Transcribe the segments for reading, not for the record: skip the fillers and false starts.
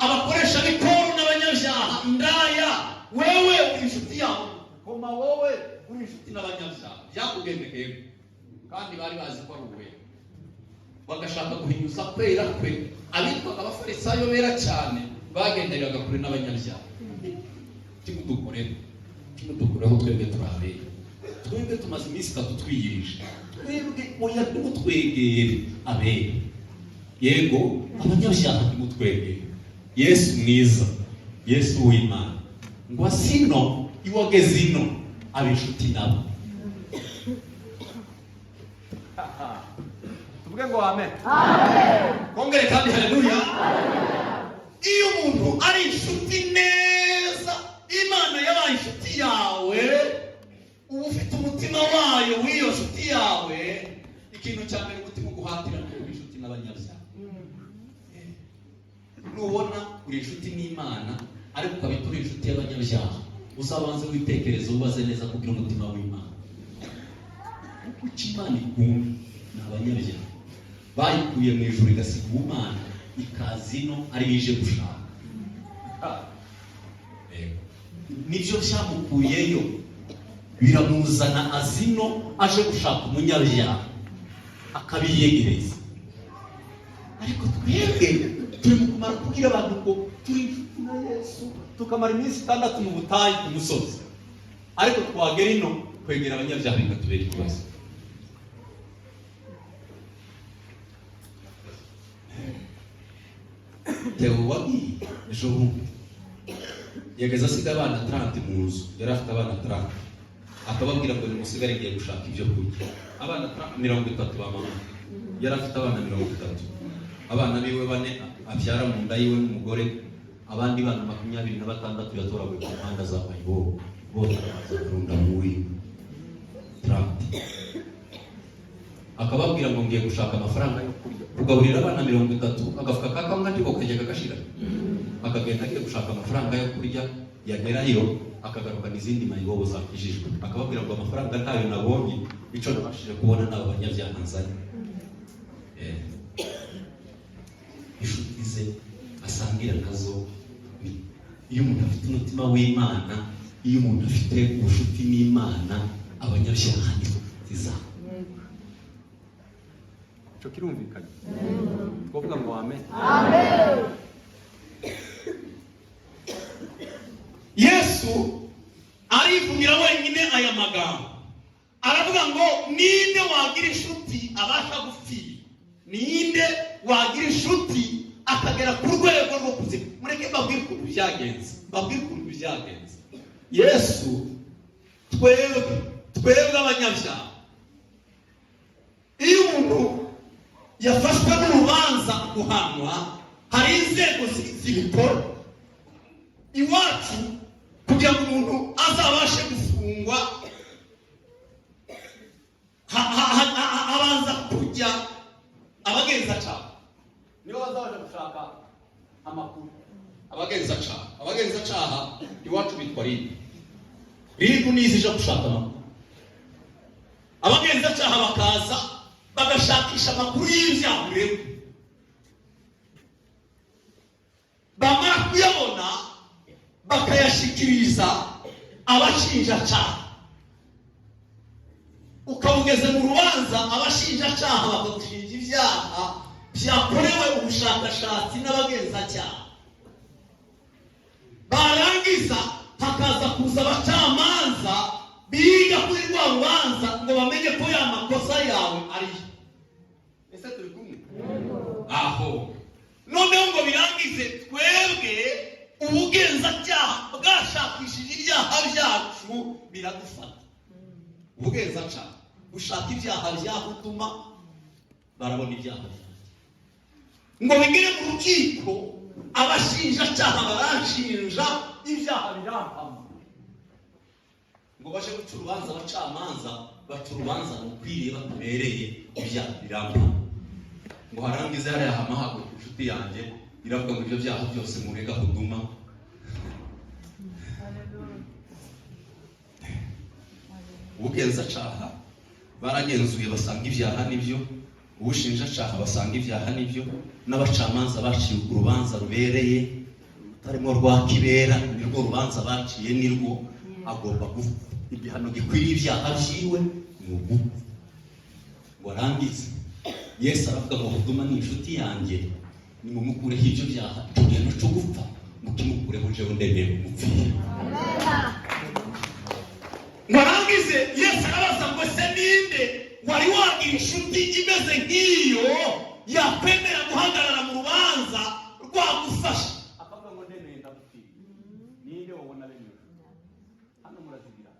Abakoresha b'ikoro n'abanyabyaha, indaya, wewe uri inshuti yawe, koma wowe uri inshuti n'abanyabyaha, byakugendekeye? Kandi bari bazi ko ari uwera, bagashaka guhinyuza kwera kwe. Abitwaga Abafarisayo bera cyane bagenderaga kure n'abanyabyaha. Timudukorere, timudukoreho, twebwe turabera, twebwe tumaze iminsi 3 twiyirije, twebwe oya, ntimutwegere abera, yego abanyabyaha ntimutwegere. Yesu mwiza, Yesu w'Imana, ngo asino iwageze ino aba inshuti nabo. Tuvuge ngo amen. Kongere kandi haleluya. Iyo umuntu ari inshuti neza, Imana yabaye inshuti yawe, uba ufite umutima wayo w'iyo nshuti yawe. Ikintu cya mbere umutima uguhatira ni ukuba inshuti n'abanyabyaha. Nubona uri inshuti n'Imana ariko ukaba uri inshuti y'abanyabyaha, uzabanze witekereze, ubaze neza kugira umutima w'Imana, kuko icyo Imana ikunda ni abanyabyaha. Bayikuye mu ijuru igasiga ubumana, ikaza ino ari ije gushaka. Yego. Nibyo byamukuyeyo biramuzana, azino aje gushaka umunyabyaha akabiyegereza. Ariko twebwe turi mu kumara kubwira abantu ngo turi inshuti na Yesu, tukamara iminsi 6 mu butayu ku musozi, ariko twagera ino kwegera abanyabyaha bikatubera ikibazo. Theo wagiye ejo bundi yageze asiga abana 30 mu nzu. Yari afite abana 30, akababwira ngo nimusigare, ngiye gushaka ibyo kurya. Abana 30 ba mama, yari afite abana 30, abana biwe bane abyara mu nda yiwe n'umugore, abandi bana 26 yatoraguye ku muhanda za mayibobo, bose arabaza kurunda muri 30. Akababwira ngo ngiye gushaka amafaranga yo kurya, kugaburira abana 30, agafuka ka kawunga ndiko kajyaga gashira. Akagenda agiye gushaka amafaranga yo kurya, yagerayo akagarukana izindi mayibobo zakijijwe, akababwira ngo amafaranga ntayo nabonye, icyo nabashije kubona ni aba banyabyaha nzanye. Inshuti ze asangira nazo iyo umuntu afite umutima w'Imana, iyo umuntu afite ubucuti n'Imana, abanyabyaha ni inshuti zabo. Icyo kirumvikanye, twavuga ngo amen. Yesu arivugira wenyine aya magambo, aravuga ngo ninde wagira inshuti abasha gupfira? Ninde wagira inshuti akagera ku rwego rwo kuzima? Mureke mbabwire ukuntu byagenze, mbabwire ukuntu byagenze. Yesu, twebwe abanyabyaha, iyo umuntu yafashwe n'urubanza guhanwa, hari inzego zibikora. Iwacu kugira ngo umuntu azabashe gufungwa, habanza kujya abagenzacyaha, Nibo bazabaje gushaka amakuru. Abagenzacyaha, abagenzacyaha iwacu bitwa RIB. RIB nizo ija gushaka amakuru. Abagenzacyaha bakaza bagashakisha amakuru y'ibyaha uregwa, bamara kuyabona bakayashikiriza abashinjacyaha. Ukaba ugeze mu rubanza, abashinjacyaha bakagushinja ibyaha byakorewe ubushakashatsi n'abagenzacyaha. Barangiza hakaza kuza abacamanza biga kuri rwa rubanza ngo bamenye ko ya makosa yawe ariyo. Ese turi kumwe aho? Noneho ngo birangize, twebwe ubugenzacyaha bwashakishije ibyaha byacu biradufata. Ubugenzacyaha bushaka ibyaha byahutuma, barabona ibyaha byanjye, ngo bigere mu rukiko, abashinjacyaha baranshinja ibyaha birampama, ngo baje guca urubanza, abacamanza baca urubanza rukwiriye batabereye, ibyaha birampama. Ngo harangize hariya hamahaguruka inshuti yanjye, iravuga ngo ibyo byaha byose murega Huduma, ubugenzacyaha baragenzuye basanga ibyaha nibyo, ubushinjacyaha basanga ibyaha nibyo, n'abacamanza baciye urubanza rubereye. Rutarimo rwa kibera, nirwo rubanza baciye, nirwo agomba gupfa. Igihano gikwiriye ibyaha byiwe ni ugupfa. Ngo arangize, Yesu aravuga ngo: "Huduma ni inshuti yanjye, nimumukureho ibyo byaha, icyo gihano cyo gupfa mukimukureho, jewe ndemeye kumupfira." Ngo arangize, Yesu arabaza ngo: "Se ninde wari wagira inshuti imeze nk'iyo, yakwemera guhagarara mu rubanza rwagufasha?" Akavuga ngo: "Ndemeye, ndagupfiriye." Ninde wabona bene iyo nshuti? Hano murazigira.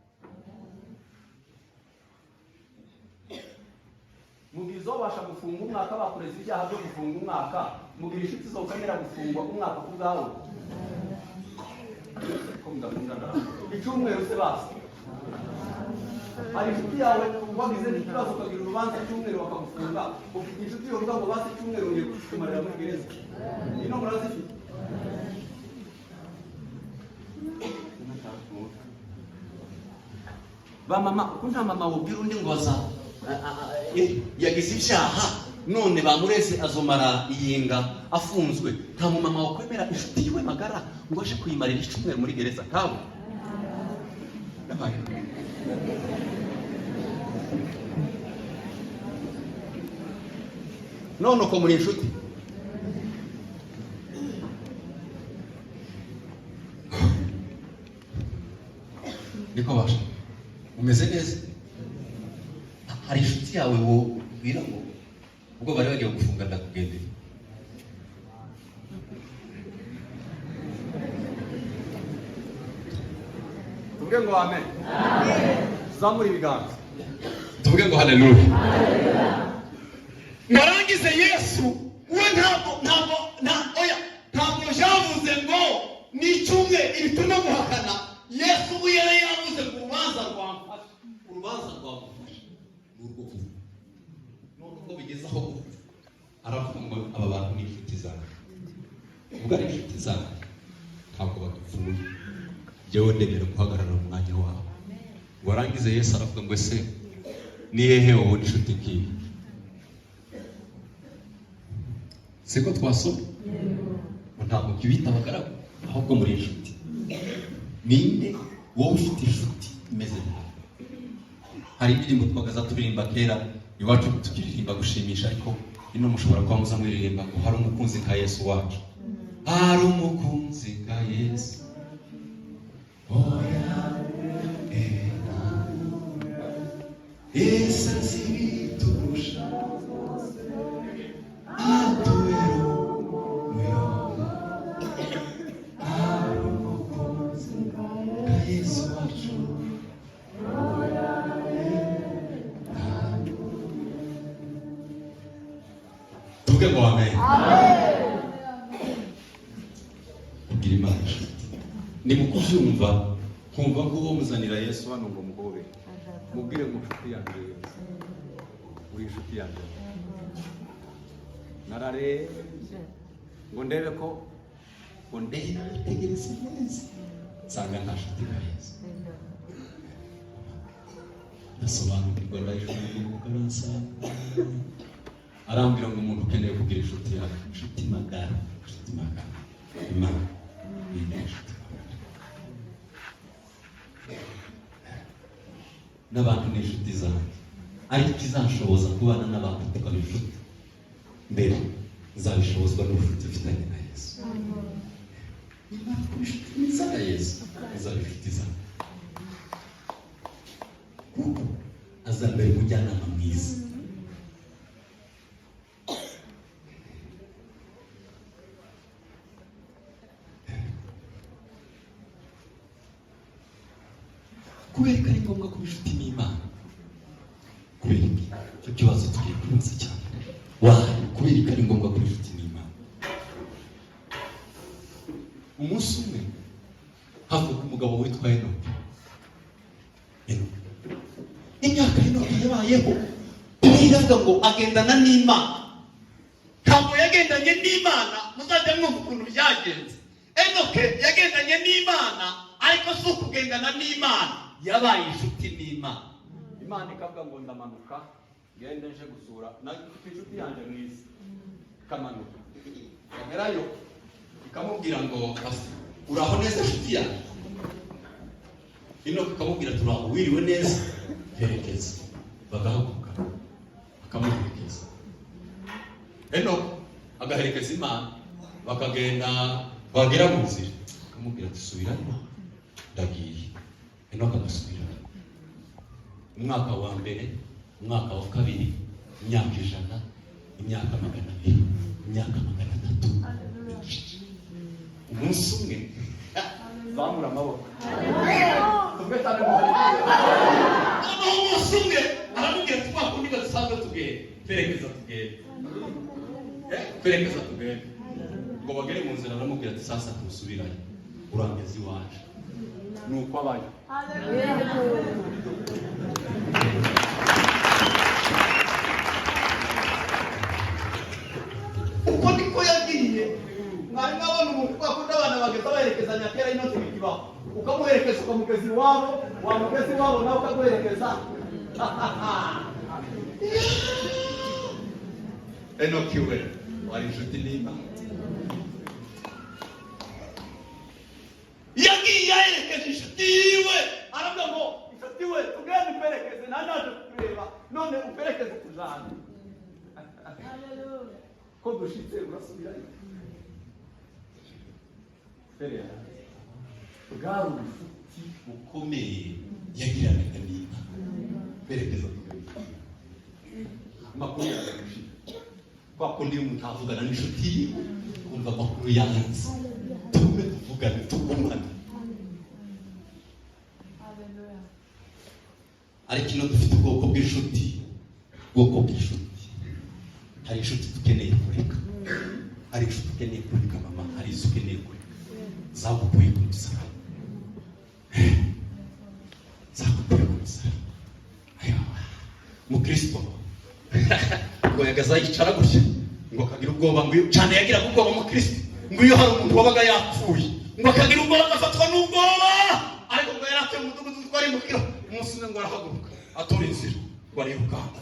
Mugira izobasha gufunga umwaka, bakureza ibyaha byo gufunga umwaka? Mugira inshuti zokwemera gufungwa umwaka ku bwawe? Ko mudakundana? Icyumweru se basi? Hari inshuti yawe wagize n'ikibazo, ukagira urubanza icyumweru bakagufunga, ufite inshuti yovuga ngo: "Basi icyumweru ngiye kumarira muri gereza"? Ino murazifite? Ba mama, uko nta mama wubwira undi ngo aza yagize ibyaha, none bamureze, azomara iyinga afunzwe. Nta mumama wakwemera inshuti yiwe magara ngo aje kuyimarira icyumweru muri gereza. Ntawe. Yabaye. None uko muri inshuti, niko basha umeze neza. Hari inshuti yawe wobwira ngo ubwo bari bagiye gufunga ndakugendera? Tuvuge ngo amen, tuzamure ibiganza. Tuvuge ngo haleluya. Ngarangize, Yesu we ntabwo nta, oya, ntabwo byavuze ngo ni icyumwe ibi turimo guhakana. Yesu we yari yavuze ngo urubanza rwamfashe, urubanza rwamufashe ni urwo kuva. None ubwo bigeze aho gupfa, Aravuga ngo: "Aba bantu ni inshuti zanjye. Ubwo ari inshuti zanjye, ntabwo badupfuye, jyewe ndemera guhagarara mu mwanya wabo." Ngo arangize, Yesu aravuga ngo: "Ese ni hehe wabona inshuti nk'iyi?" Siko twasoma ngo ntabwo bita abagaragu, ahubwo muri inshuti. Ninde wowe ufite inshuti imeze nkawe? Hari indirimbo twagaza turirimba kera iwacu, tukiririmba gushimisha, ariko ino mushobora kuba muza muririmba ngo: "Hari umukunzi nka Yesu wacu, hari umukunzi nka Yesu, oya ena, Yesu azi ibiturusha, atubera umuyobozi, hari umukunzi nka Yesu wacu." Tuvuge ngo amen. Kugira Imana inshuti ni mu kubyumva, nkumva ko uwo muzanira Yesu Hano ngo muhobere, mubwire ngo: "Inshuti yanjye Yesu, uri inshuti yanjye. Nararebye ngo ndebe ko ngo ndebe, nitegereze neza, nsanga nta nshuti nka Yesu. Ndasobanukirwa, ndayijunguka, aransanga, arambwira ngo umuntu ukeneye kugira inshuti yawe, inshuti magara, inshuti magara, Imana ni inshuti magara, n'abantu ni inshuti zanjye, ariko ikizashoboza kubana n'abantu tukaba inshuti mbere, nzabishobozwa n'ubucuti mfitanye na Yesu. Nimara kuba inshuti nziza na Yesu, azaba inshuti zanjye, kuko azambera umujyanama mwiza. Kubera ko ari ngombwa kuba inshuti n'Imana. Kubera iki? Icyo kibazo tugiye kwibaza cyane. Why? Kubera ko ari ngombwa kuba inshuti n'Imana. Umunsi umwe havuka umugabo witwa Enoki. Enoki, Imyaka Enoki yabayeho, Bibiliya iravuga ngo agendana n'Imana. Ntabwo yagendanye n'Imana, muzajya mwumva ukuntu byagenze. Enoke yagendanye n'Imana, ariko si ukugendana n'Imana, yabaye inshuti n'Imana. Imana ikavuga ngo: "Ndamanuka ngende nje gusura na mfite inshuti yanjye mwiza." Ikamanuka ikagerayo. Ikamubwira ngo: "Pastor, uraho neza, inshuti yanjye?" Enoki ikamubwira: "Turaho, wiriwe neza, herekeza." Bagahaguruka, akamuherekeza. Enoki agaherekeza Imana, bakagenda, bagera mu nzira akamubwira ati: "Subirayo, ndagiye." Enoki agasubirayo. Umwaka wa mbere, umwaka wa kabiri, imyaka 100, imyaka 200, imyaka 350. Umunsi umwe Zamura amaboko, tuvuge cyane ngo haleluya. Noneho umunsi umwe aramubwira ati: "Kwa kundi dusanzwe tugenda, perekeza tugenda. Perekeza tugenda." Ngo bagere mu nzira, aramubwira ati: "Sasa tusubirayo, urangeze iwacu." Ni uko abayo. Uko niko yagiye. Mwari mwabona umuntu, kwa kundi abana bageza baherekezanya kera, inoti bikibaho, ukamuherekeza ukamugeza iwabo, wamugeza iwabo nawe ukaguherekeza. Enoki we wari inshuti n'Imana. Yagiye aherekeje inshuti yiwe, Aravuga ngo: "Inshuti we, tugende uperekeze, nta naje kukureba, none uperekeze tujane. Ko dushitse urasubirayo." Fere bwari ubucuti bukomeye yagiranaga n'Imana. Berekeza tugenda, amakuru yaza gushira. Kwa kundi iyo umuntu avugana n'inshuti yiwe, kumva amakuru yanze, tugume tuvugane, tugumane. Ariko ino dufite ubwoko bw'inshuti, ubwoko bw'inshuti. Hari inshuti dukeneye kureka, hari inshuti ukeneye kureka mama, hari izo ukeneye kureka zagukuye ku musaraba, zagukuye ku musaraba. Mukristo ngo yagaza yicara gutya, ngo akagira ubwoba, ngo cyane yagiraga ubwoba mukristo, ngo iyo hari umuntu wabaga yapfuye, ngo akagira ubwoba, agafatwa n'ubwoba. Ariko ngo yari atuye mu mudugudu twari mukiro. Umunsi umwe ngo arahaguruka, atora inzira, ngo arirukanka,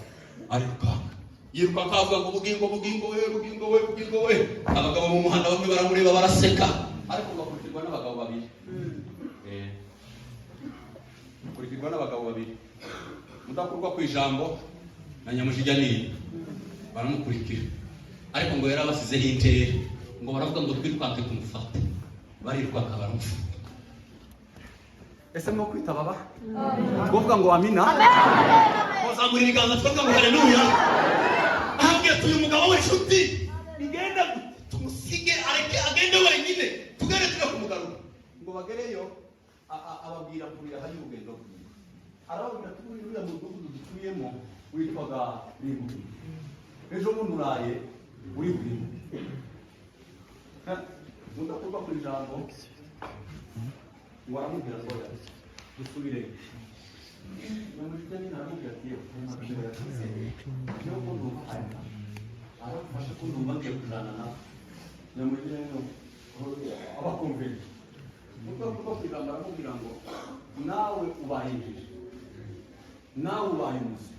arirukanka, yirukanka, avuga ngo: "Bugingo, bugingo we, bugingo we, bugingo we." Abagabo mu muhanda bamwe baramureba baraseka, ariko ngo akurikirwa n'abagabo babiri. Akurikirwa n'abagabo babiri, Mudakurwa ku ijambo na Nyamujijya niyi, baramukurikira. Ariko ngo yari abasizeho intera, ngo baravuga ngo: "Twirukanke tumufate." Barirukanka, baramufata. Ese mwo kwitaba ba twovuga ngo amina? Kozamura ibiganza, twavuga ngo haleluya. Ahambwiye ati: "Uyu mugabo w'inshuti bigenda gute? Tumusige, areke agende wenyine, tugende tujye kumugarura." Ngo bagereyo, ababwira kurira hari urugendo rwiwe. Arababwira ati: "Buriya uriya mudugudu dutuyemo witwaga Rimbuke, ejo bundi uraye uri burimbuke." Mudakurwa ku ijambo ngo aramubwira ngo: "Oya, dusubireyo." Nyamujijya nyine aramubwira ati: "Yewe, ayo magambo yavuze niyo ko ndumva aya aragufasha, ko ndumva ngiye kujana nawe." Nyamujijya nyine abakumvira. Mudakurwa ku ijambo aramubwira ngo: "Nawe ubaye injiji, nawe ubaye umuswa,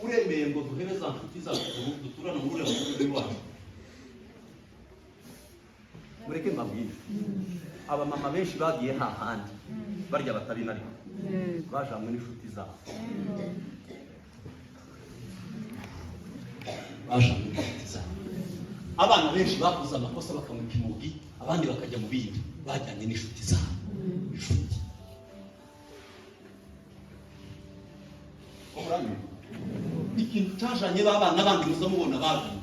Uremeye ngo duhebe za nshuti zacu duturana muri uriya mudugudu w'iwacu?" Mureke mbabwire, abamama benshi bagiye hahandi barya batabinariko bajanywe n'inshuti zabo. Bajanywe n'inshuti zabo. Abana benshi bakoze amakosa bakanywa ikimugi, abandi bakajya mu bindi, bajyanye n'inshuti zabo, inshuti. Ikintu cyajanye b'abana bandi muza mubona bagiye,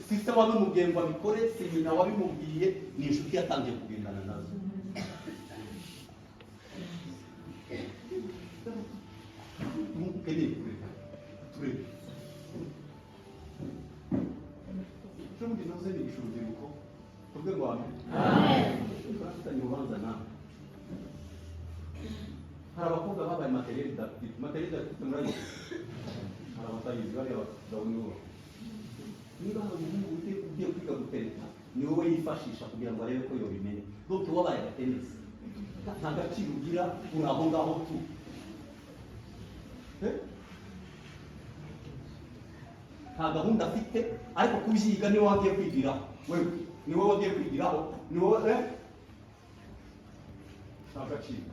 Si se wabimubwiye ngo abikore, si nyina wabimubwiye, ni inshuti yatangiye kugendana nazo. Ukeneye kureka, tureke. Ejo bundi nahoze nigisha urubyiruko, tuvuge ngo amen. Turafitanye urubanza nawe. Hari abakobwa babaye matériel didactique. Matériel didactique murayizi? Hari abatayizi, bariya bagabo nibo. Niba hari umuhungu ugiye kwiga gutereta, ni wowe yifashisha kugira ngo arebe ko yobimenya. Donc wabaye agatenesi, nta gaciro ugira, uri aho ngaho tu. Eh? Nta gahunda afite, ariko kubyiga niwe wagiye kwigiraho wewe. Ni wowe wagiye kwigiraho, ni wowe. Nta gaciro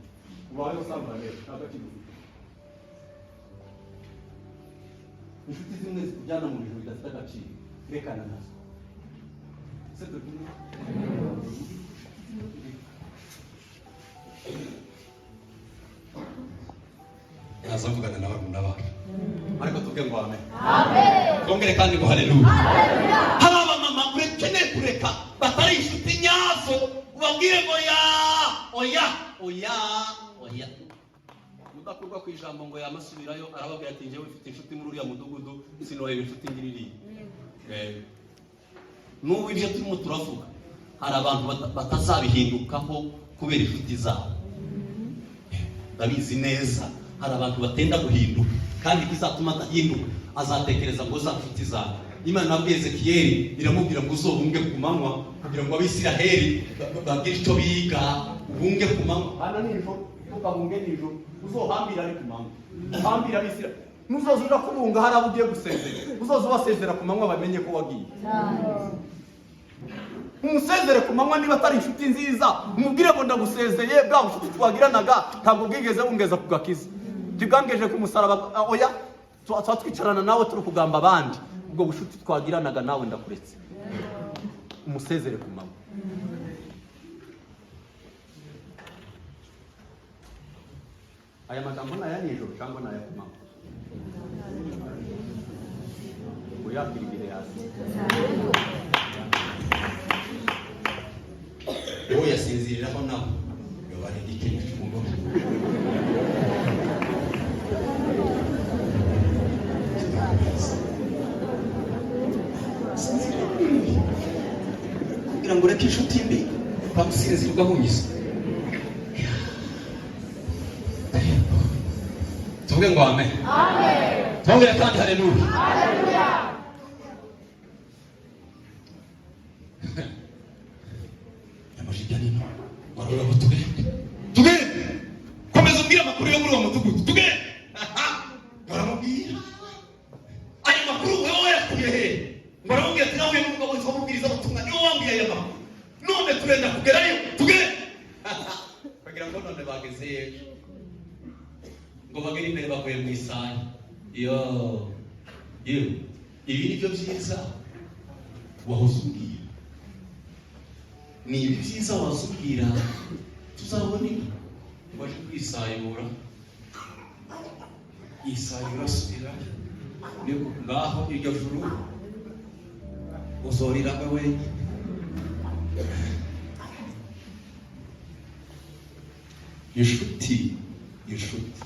ubayeho usambana neza, nta gaciro ufite. Inshuti zimwe zikujyana mu bintu bidafite agaciro, rekana nazo. Ese turi kumwe? Naza mvugana na barumuna bacu, ariko tuvuge ngo amen, twongere kandi ngo haleluya. Hari abamama ukeneye kureka batari inshuti nyazo, ubabwire ngo ya, oya, oya, oya. Mudakurwa ku ijambo ngo yamasubirayo, arababwira ati: "Njyewe mfite inshuti muri uriya mudugudu, sinoheba inshuti ngiririye." N'ubu ibyo turimo turavuga, hari abantu batazabihindukaho kubera inshuti zabo. Ndabizi neza, hari abantu batenda guhinduka, kandi ikizatuma adahinduka, azatekereza ngo za nshuti zawe. Imana nabwiye Ezekiyeli, iramubwira ngo uzobunge ku manywa kugira ngo Abisiraheli bagire icyo biga. Ubunge ku manywa. Hano nijoro, ntukabunge nijoro, uzohambira ari ku manywa, uhambira Abisira. Nuzoza uja kubunga hari abo ugiye gusezera, uzoza ubasezera ku manywa, bamenye ko wagiye. Umusezere ku manywa. Niba atari inshuti nziza, umubwire ngo: "Ndagusezeye, bwa bucuti twagiranaga ntabwo bwigeze bungeza ku gakiza, ntibwangeje ku musaraba. Oya, tuba twicarana nawe turi kugamba abandi, ubwo bucuti twagiranaga nawe ndakuretse." Umusezere ku manywa. Aya magambo ni aya nijoro cyangwa ni aya ku manywa? Uyakira igihe yasinze. Uwo yasinziriraho nawe yobara igice cy'umugore. Kugira ngo ureke inshuti mbi, ukamusinzirwa ahunyise. Tuvuge ngo amen, twongere kandi haleluya. Amajijya nino waravuga ngo: "Tugende, tugende, komeza umbwire amakuru yo muri uwo mudugudu, tugende." Baramubwira aya makuru, wowe wayakuye he? Ngo aramubwira ati: "Nahuye n'umugabo witwa mubwirizabutumwa, niwe wambwiye aya makuru, none turenda kugerayo, tugende." Kugira ngo none bageze ejo, ngo bagere imbere bavuye mu isaha yo yewe: "Ibi ni byo byiza wahoze umbwira, ni ibi byiza wazubwira, tuzabona inka." Ngo aje kwisayura, yisayura asubira ngaho: "Iryo juru uzoriragwe wenyine." Inshuti, inshuti.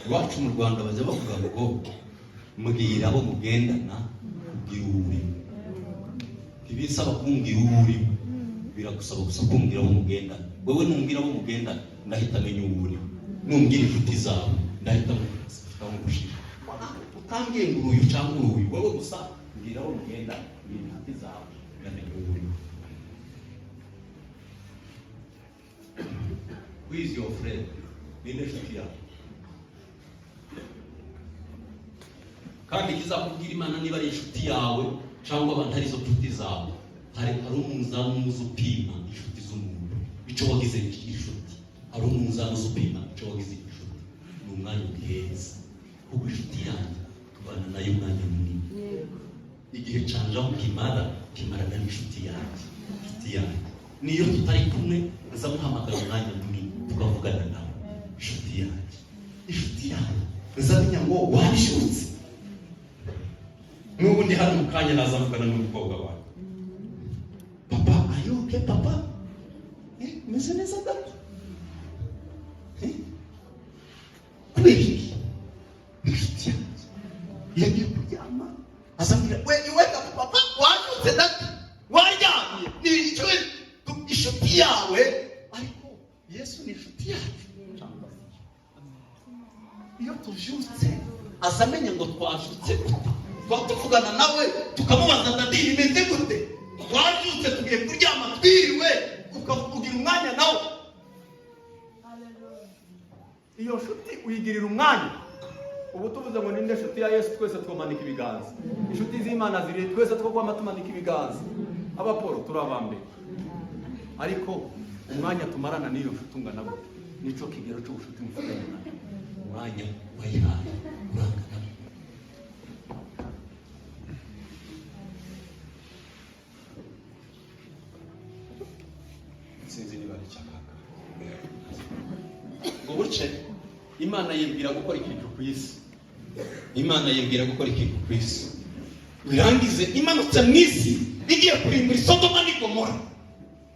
Iwacu mu Rwanda bajya bavuga ngo: "Mbwira abo mugendana, ubwira uwo uriwe." Ntibisaba kumbwira uwo uriwe, biragusaba gusa kumbwira abo mugendana. Wowe numbwira abo mugendana, ndahita menya uwo uriwe. Numbwira inshuti zawe, ndahita mfite aho ngushira. Utambwiye ngo uruyu cyangwa uruyu, wowe gusa mbwira abo mugendana, mbwira inshuti zawe, ndamenya uwo uriwe. Who is your friend? Ninde nshuti yawe? Kandi ikizakubwira Imana niba ari inshuti yawe cyangwa abantu ari izo nshuti zawe, hari umunzani uza upima inshuti z'umuntu, icyo wagize inshuti. Hari umunzani uza upima icyo wagize inshuti, ni umwanya ugihereza. Kuko inshuti yanjye tubana nayo umwanya munini, igihe canje aho kimara kimarana n'inshuti yanjye. Inshuti yanjye niyo tutari kumwe, nzamuhamagara umwanya munini tukavugana nawe. Inshuti yanjye, inshuti yanjye nzamenya ngo wabyutse. N'ubu ndi hano mu kanya nazavugana n'umukobwa wawe: "Papa, are you okay, papa? Umeze neza dada?" Kubera iki? Inshuti yanjye iyo agiye kuryama azambwira: "We, wake up papa, wabyutse dada, waryamye?" Ni icyo inshuti yawe. Ariko Yesu ni inshuti yacu. Iyo tubyutse aza amenya ngo twabyutse gute. Tuba tuvugana nawe, tukamubaza: "Daddy, bimeze gute? Wabyutse? Tugiye kuryama, twiriwe?" Ukavugira umwanya nawe. Iyo nshuti uyigirira umwanya. Ubu tuvuze ngo ninde nshuti ya Yesu, twese twamanika ibiganza. Inshuti z'Imana ziri twese two kwama tumanika ibiganza. Abapolo turi abambere, ariko umwanya tumarana n'iyo nshuti ungana gute? Nico kigero cy'ubucuti mufitanye nayo. Umwanya wayihaye urangana. Sinzi niba ari icyakaka ngo buce. Imana yibwira gukora ikintu ku isi, Imana yibwira gukora ikintu ku isi, irangize imanutse mu isi igiye kurimbura Isodoma n'i Gomora.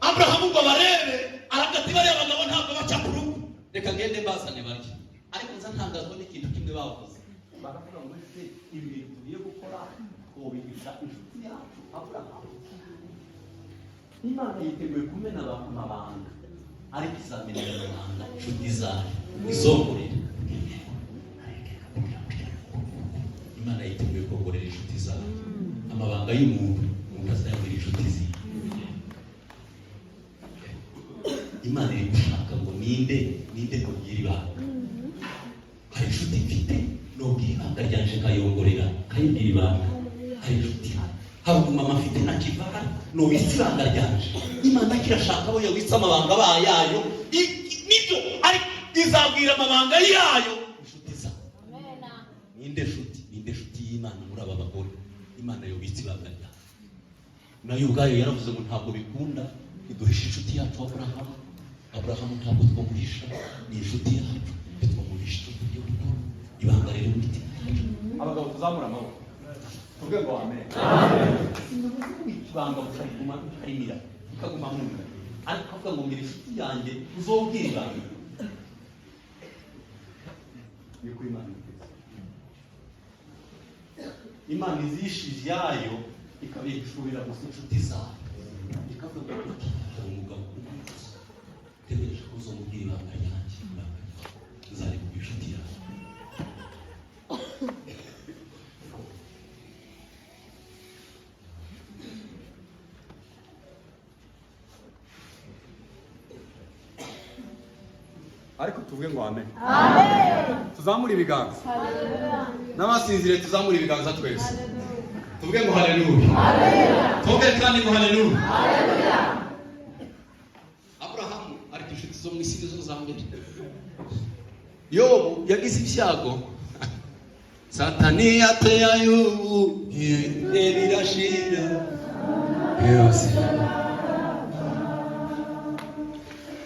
Aburahamu ngo barebe, aravuga ati: "Bariya bagabo ntabwo baca ku rugo, reka ngende mbazane barye." Ariko nza ntangazwa n'ikintu kimwe bavuze, Baravuga ngo: "Ese ibi bintu tugiye gukora twobigisha inshuti yacu Aburahamu?" Imana yiteguye kumena amabanga, ariko izamenera amabanga inshuti zayo izongorera. Imana yiteguye kongorera inshuti zayo amabanga y'umuntu, umuntu azayabwira inshuti ziwe. Imana iri gushaka ngo ninde, ninde kubwira ibanga? Hari inshuti mfite nubwira ibanga ryanje, kayongorera, kayibwira ibanga. Hari inshuti, hari umumama mfite na kivara nubitse ibanga ryanje. Imana kirashaka abo yabitse amabanga yayo. Nibyo, ariko izabwira amabanga yayo inshuti zayo. Ninde nshuti, ninde nshuti y'Imana muri aba bagore Imana yobitse ibanga ryayo? Nayo ubwayo yaravuze ngo ntabwo bikunda, iduhisha inshuti yacu Aburahamu. Aburahamu ntabwo twamuhisha, ni inshuti yacu, ntitwamuhisha icyo tugiye gukora. Ibanga riri mu mitima yacu. Abagabo tuzamura amaboko, tuvuge ngo amen. Sinavuze ko ibanga bukaguma bikarimira, bikaguma mu nda, Ariko avuga ngo ngira inshuti yanjye uzobwira ibanga. Niko Imana iteze. Imana izisha ibyayo, ikabihishurira gusa inshuti zayo, ikavuga ngo hari umugabo umwe gusa utegereje ko uzomubwira ibanga ryanjye, ibanga ryawe nzarikubwira, inshuti yawe. Ariko tuvuge ngo amen, tuzamure ibiganza. N'abasinziriye tuzamure ibiganza twese, Tuvuge ngo haleluya, tuvuge kandi ngo haleluya. Aburahamu, ariko inshuti zo mu isi nizo za mbere. Yobu yagize ibyago, Satani yateye Yobu, ibihe birashira yose,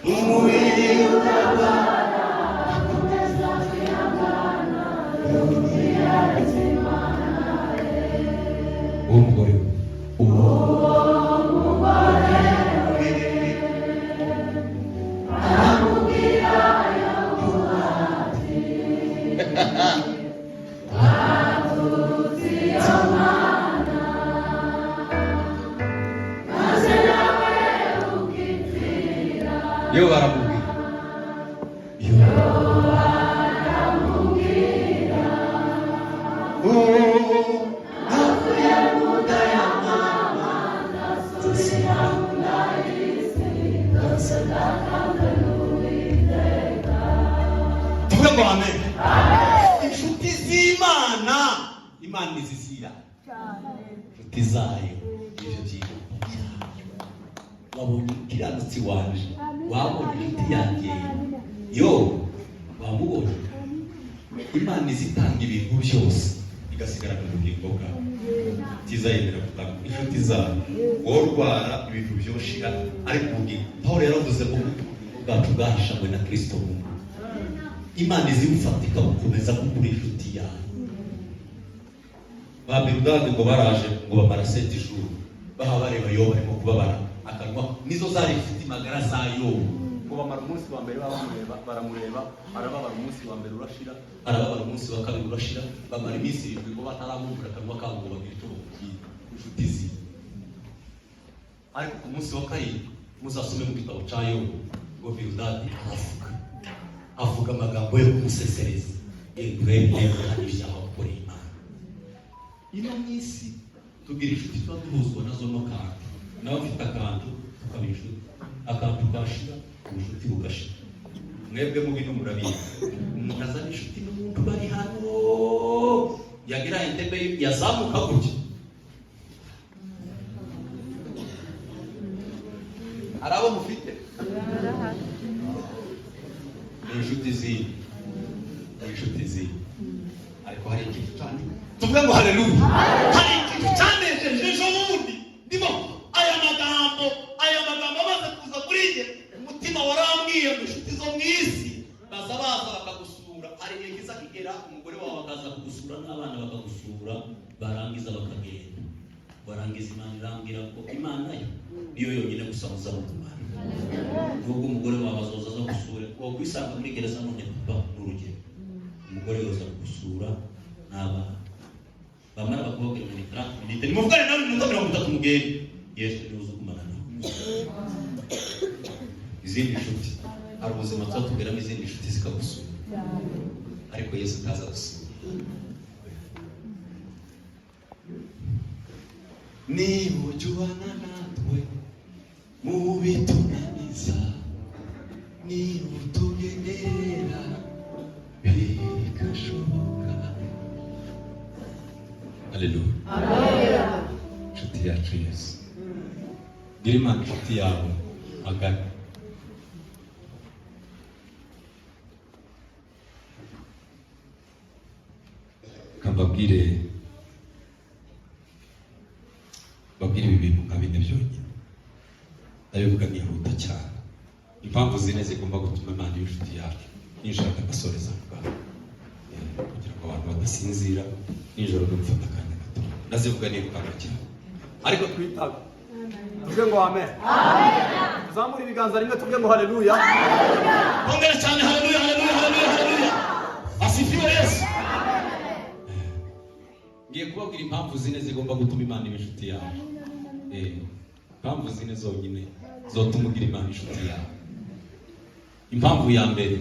umubiri uragwa. Uwo mugore we, uwo yo baramubwira, yo Oh, navuye mu nda ya mama, nzasubira. Tuvuge ngo amen. Inshuti z'Imana, Imana izizira inshuti zayo ibyo by'Imana byayo. Wabonye umukiranutsi wanje? Wabonye inshuti yanjye yo? Wamubonye? Imana izitanga ibintu byose, igasigarana ubugingo bwawe. Tizayemera gutanga inshuti zayo. Wowe urwara, ibintu byoshira, ariko ubugingo, Paul yaravuze ngo ubugingo bwacu bwahishanywe na Kristo mu muntu. Imana izibufata ikabukomeza kuko uri inshuti yayo. Ba Biludadi ngo baraje, ngo bamara 7 jours baha bareba Yobu arimo kubabara akanwa. Nizo zari inshuti magara za Yobu. Ngo bamara umunsi wa mbere baba bamureba, baramureba, arababara, umunsi wa mbere urashira. Arababara, umunsi wa kabiri urashira, bamara iminsi 7 ngo bataramwumvira akanwa kabo ngo bagire icyo bamubwira, inshuti ziwe. Ariko ku munsi wa karindwi, muzasome mu gitabo cya Yobu, ngo Biludadi aravuga, avuga amagambo yo kumusesereza: "Yego, urebe neza ibyaha wakoreye Imana." Ino mu isi tugira inshuti tuba duhuzwa nazo no kantu, nawe afite akantu tukaba inshuti, akantu kashira ubucuti bugashira. Mwebwe mu bino murabizi, umuntu azana inshuti n'umuntu bari hano, yagira entebe yazamuka gutya. mufite? Ni inshuti ziwe, ni inshuti ziwe, ariko hari ikintu cyane, tuvuge ngo haleluya. Hari ikintu cyanejeje ejo bundi ndimo aya magambo amaze kuza kuri njye, umutima warambwiye ngo inshuti zo mu isi baza baza bakagusura. Hari igihe kiza kigera umugore wawe akaza kugusura n'abana bakagusura, barangiza bakagenda. Barangiza Imana irambwira ko Imana yo niyo yonyine gusa muzamugumana. Nubwo umugore wawe azoza aza gusura, wakwisanga muri gereza none papa, ni urugero, umugore yoza kugusura n'abana, bamara bakubabwira ngo ni 30 minutes, nimuvugane nawe iminota 30, mugende. Yesu niwe uza ugumana nawe. Izindi nshuti, hari ubuzima tuba tuberamo, izindi nshuti zikagusura, ariko Yesu utaza gusura. Niba ujya ubana natwe mu bitunaniza, niba utugenderera bigashoboka. Haleluya! Inshuti yacu Yesu. Gira Imana inshuti yawe magana. Kambabwire, babwire ibi bintu nka bine byonyine, ndabivuga nihuta cyane. Impamvu zine zigomba gutuma Imana iba inshuti yacu. Ninshaka agasoreza ngaho kugira ngo abantu badasinzira nijoro, no gufata akanya gato, ndazivuga nirukanka cyane, ariko Twitabe, tuvuge ngo amen. Tuzamure ibiganza rimwe, tuvuge ngo haleluya. Hongera cyane. Haleluya, haleluya, haleluya, haleluya! Asifiwe Yesu. Ngiye kubabwira impamvu zine zigomba gutuma Imana iba inshuti yawe. Impamvu zine zonyine zotuma ugira Imana inshuti yawe. Impamvu ya mbere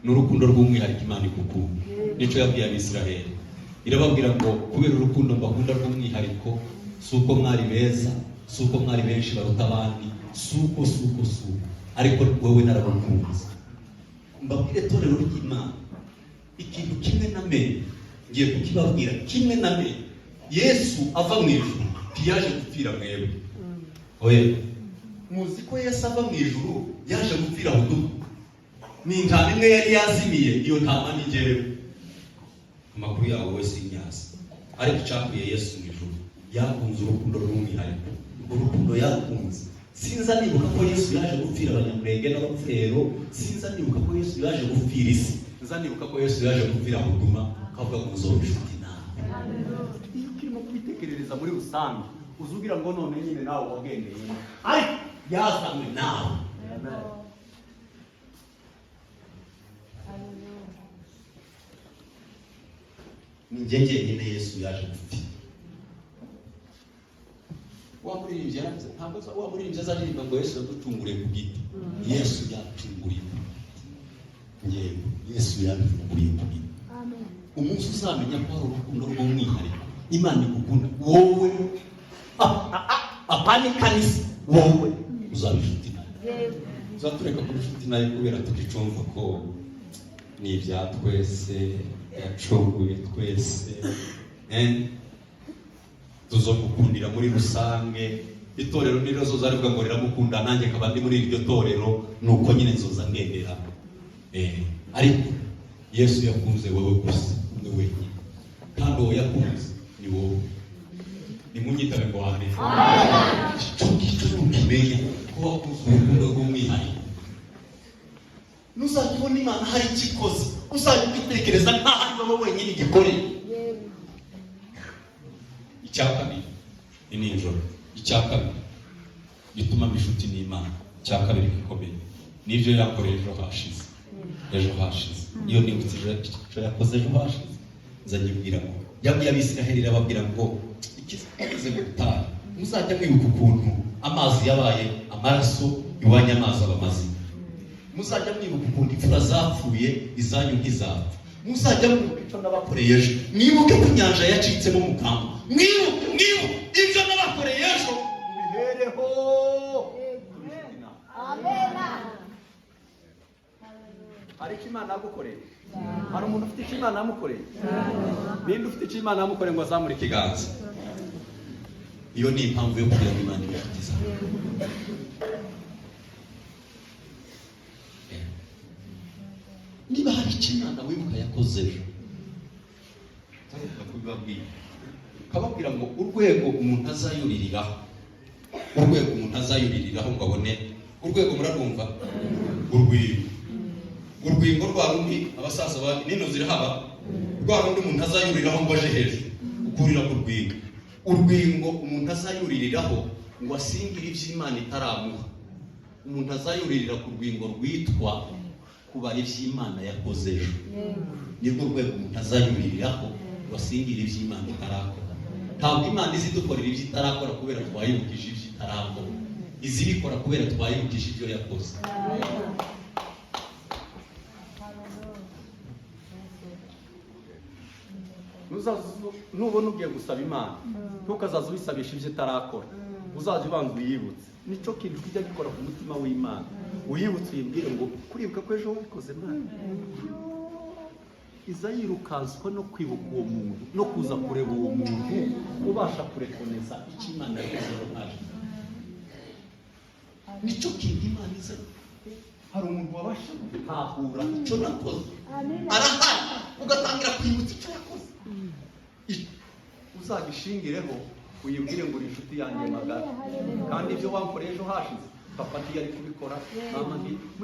ni urukundo rw'umwihariko Imana igukunda. Nicyo yabwiye Abisiraheli, irababwira ngo kubera urukundo mbakunda rw'umwihariko, si uko mwari beza, si uko mwari benshi baruta abandi, si uko, si uko, si uko, ariko wowe naragukunze. Mbabwire, torero ry'Imana, ikintu kimwe namenye, ngiye kukibabwira, kimwe namenye: Yesu ava mu ijuru ntiyaje gupfira mwebwe. Oya, muzi ko Yesu ava mu ijuru yaje gupfira budugu. Ni intama imwe yari yazimiye, iyo ntama ni njyewe. Amakuru yawe wese inyazi, ariko icyakuye Yesu mu ijuru, yakunze urukundo rw'umwihariko. Urwo rukundo yakunze, sinza nibuka ko Yesu yaje gupfira Abanyamurenge n'Abapfero, sinza nibuka ko Yesu yaje gupfira isi, nza nibuka ko Yesu yaje gupfira Huduma, kavuga ngo nzoba inshuti nawe. Iyo ukirimo kubitekerereza muri rusange, uzugira ngo none nyine nawe wagendeye. Ariko yazanywe nawe. Amen. Ni njye njyenyine Yesu yaje gupfira. Wa muririmbyi yaravuze, ntabwo wa muririmbyi azaririmba ngo Yesu yaducunguriye ku giti. Yesu yacunguriye ku giti, ngewe Yesu yaducunguriye ku giti. Umunsi uzamenya ko hari urukundo rw'umwihariko Imana igukunda wowe, apana ikanisa, wowe uzaba inshuti nayo. Uzatureka kuba inshuti nayo kubera tukicumva ko ni ibya twese, yacunguye twese, tuzomukundira muri rusange. Itorero niryo zoza rivuga ngo riramukunda, nanjye nkaba ndi muri iryo torero, nuko nyine nzoza ngendera. Ariko Yesu yakunze wowe gusa, umwe wenyine, kandi uwo yakunze ni wowe. Nimunyitabe ngo amen. Icyo ngicyo nukimenya ko wakunze urukundo rw'umwihariko, Ntuzajya ubona Imana hari icyo ikoze, uzajya ubitekereza nk'aho ari wowe wenyine igikoreye. Icya kabiri ni nijoro. Icya kabiri gituma mba inshuti n'Imana, icya kabiri gikomeye, nibyo yakoreye ejo hashize. Ejo hashize, iyo nibutse icyo yakoze ejo hashize, nzanyibwira ngo yabwiye Abisiraheli, irababwira ngo ikize mu butayu, muzajya mwibuka ukuntu amazi yabaye amaraso iwanyu, amazi aba mazima. Muzajya mwibuka ukuntu imfura zapfuye, izanyu ntizapfa. Muzajya mwibuka icyo nabakoreye ejo, mwibuke ko inyanja yacitsemo mukamba, mwibuke, mwibuke ibyo nabakoreye ejo. Mubihereho. Amena. Hari icyo Imana yagukoreye? Hari umuntu ufite icyo Imana yamukoreye? Ninde ufite icyo Imana yamukoreye ngo azamure ikiganza? Iyo ni impamvu yo kugira ngo Imana ibe inshuti zawe. Niba hari icyo Imana wibuka yakoze ejo, kubibabwira, ukababwira ngo urwego umuntu azayuririraho, urwego umuntu azayuririraho ngo abone urwego, murarwumva? Urwingo, urwingo rwa rundi abasaza ba nino zirahaba, rwa rundi umuntu azayuririraho ngo aje hejuru, ukurira ku rwingo. Urwingo umuntu azayuririraho ngo asingire ibyo Imana itaramuha, umuntu azayuririra ku rwingo rwitwa kubara iby'Imana yakoze ejo. Nirwo rwego umuntu azayuririraho ngo asingire iby'Imana itarakora. Ntabwo Imana izi dukorera ibyo itarakora kubera twayibukije ibyo itarakora, izibikora kubera twayibukije ibyo yakoze. Nubona ugiye gusaba Imana, ntukazaze ubisabisha ibyo itarakora, uzajya ubanza uyibutse. Nicyo kintu kijya gikora ku mutima w'Imana. Uyibutse, uyibwire ngo kuribuka ko ejo wabikoze, Mana. Iza yirukanswa no kwibuka uwo muntu no kuza kureba uwo muntu ubasha kurekoneza icyo Imana yakoze ejo haje. Nicyo kintu Imana iza. Hari umuntu wabasha gutahura icyo nakoze, arahari, ugatangira kwibutsa icyo yakoze. Uzagishingireho, uyibwire ngo uri inshuti yanjye magara, kandi ibyo wankoreye ejo hashize papa ntiyari kubikora, mama nti